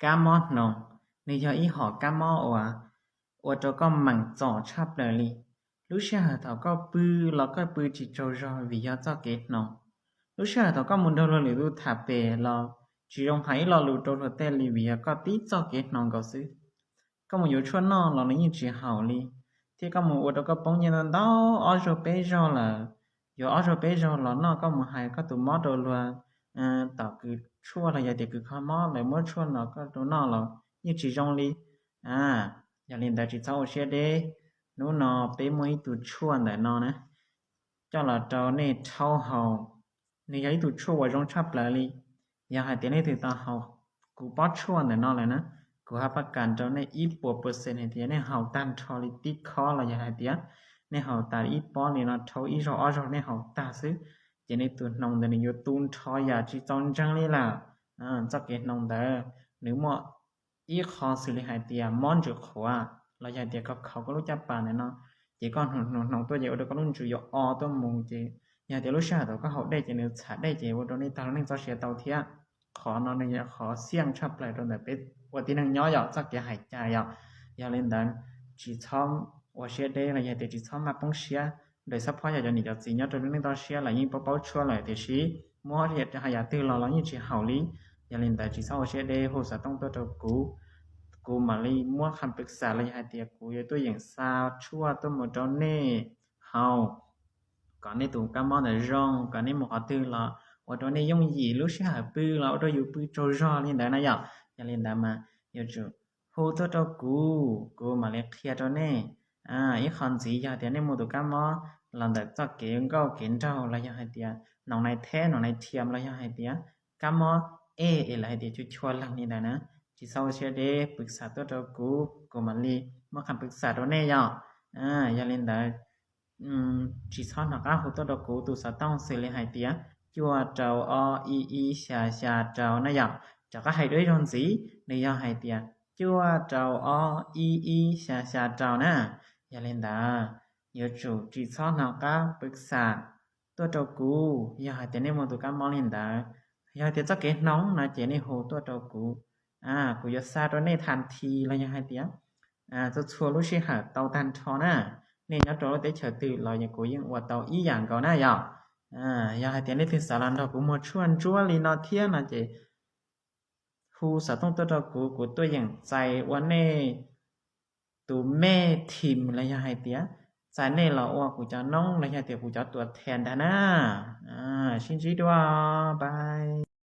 kab mob hnoos, nws yog ib hom kab mob uas ua rau koj meem txom tshaj plaws li. Lub sij hawm thaum koj pw los koj pw tsis tsaug zog vim yog txoj kev hnoos. Lub sij hawm thaum koj mus nrog luag lwm tus tham pem los tsis zoo hais ib lo lus rau luag tej li vim yog koj tib txoj kev hnoos nkaus xwb. Koj mus yuav tshuaj noj los nws yeej tsis haum li, thiab koj mus ua rau koj poob nyiaj ntau ntau ob zaug peb zaug lawm. Yuav ob zaug peb zaug los noj, koj mus hais koj tus mob rau luag tom kws tshuaj los yog tias kws kho mob lawv muab tshuaj no koj rau noj los yeej tsis zoo li. Yog li ntawd tsis txhob ua siab deb. Hnub no peb muaj ib tug tshuaj ntawm no na, coj los rau nej rhaub haus. Nws yog ib tug tshuaj uas zoo tshaj plaws li. Yog hais tias nej twb tau haus kuv pob tshuaj ntawm no lawm na, kuv hab pab kas rau nej ib puas percent hais tias nej haus tag nrho li tib khob los yog hais tias nej haus tas ib pob li no rhaub ib zaug ob zaug nej haus tag xwb, ces nej tus hnoos ntawd nws yuav tu nrho yam tsis txaus ntseeg li lawm. Txoj kev hnoos ntawd nws muaj ib qho xws li hais tias mob ntsws qhuav los yog hais tias koj khaus koj lub caj pas ntawm no, ces koj hnoos hnoos tuaj ces ua rau koj lub ntsws yuav o tuaj mus ces yog hais tias lub sij hawm thaum koj haus dej ces nws txham dej ces ua rau nej tag lub neej txoj sia tau thiab. Qhov no nws yog qhov xiaj tshaj plaws rau ntawm peb ua tib neeg nyob yom, txoj kev hais cai yom. Yog li ntawd tsis txhob ua siab deb los yog tias tsis txhob maj poob siab. Daim xab phob yog cov niam cov txiv nyob rau lub neej toj siab lawv yeej paub paub tshuaj lawm tiam sis muab hais yam twg los los yeej tsis haum li. Yog li ntawd tsis txhob ua siab deb, hu xov tooj tuaj rau kuv, kuv mam li muab qha pwv xam los yog hais tias kuv yuav tuaj yeem xa tshuaj tuaj mus rau nej haus kom nej tus kab mob ntawd zoo, kom nej mus qhov twg los ua rau nej yooj yim, lub sij hawm pw los ua rau yus pw tsaug zog li ntawd na yom. Yog li ntawd mas yuav tsum hu tuaj rau kuv, kuv mam li qhia rau nej ib qho ntxiv. Yog tias nej muaj tus kab mob los ntawm txoj kev nkauj kev nraug los yog hais tias noom nai theb noom nai thiam los yog hais tias kab mob ej es lawv hais tias chua chua leeg li ntawd na, tsis txhob ua siab deb, pwv xam tuaj rau kuv, kuv mam li muab qha pwv xam rau nej yom. Yog li ntawd tsis txhob hnov qab hu tuaj rau kuv tus xov tooj xws li hais tias cuaj rau ob ib ib xya xya rau na yom. Rov qab hais dua ib zaug ntxiv, nws yog hais tias cuaj rau ob ib ib xya xya rau na. Yog li ntawd yuav tsum tsis txhob hnov qab pwv xam tuaj rau kuv yog hais tias nej muaj tus kab mob li ntawd. Yog hais tias txoj kev hnoos no ces nej hu tuaj rau kuv, kuv yuav xa rau nej thas thi los yog hais tias txhua txhua lub sij hawm tau tag nrho na. Nej nyob rau lub teb chaws twg los kuv yeej ua tau ib yam nkaus na yom. Yog hais tias nej twg xav los nrog kuv muag tshuaj ntsuab li no thiab no ces hu xov tooj tuaj rau kuv, kuv tuaj yeem txais ua nej tus mej thim los yog hais tias txais nej los ua kuv cov noob los yog tias kuv cov tuam thas ntag na. Sib ntsib dua, bye.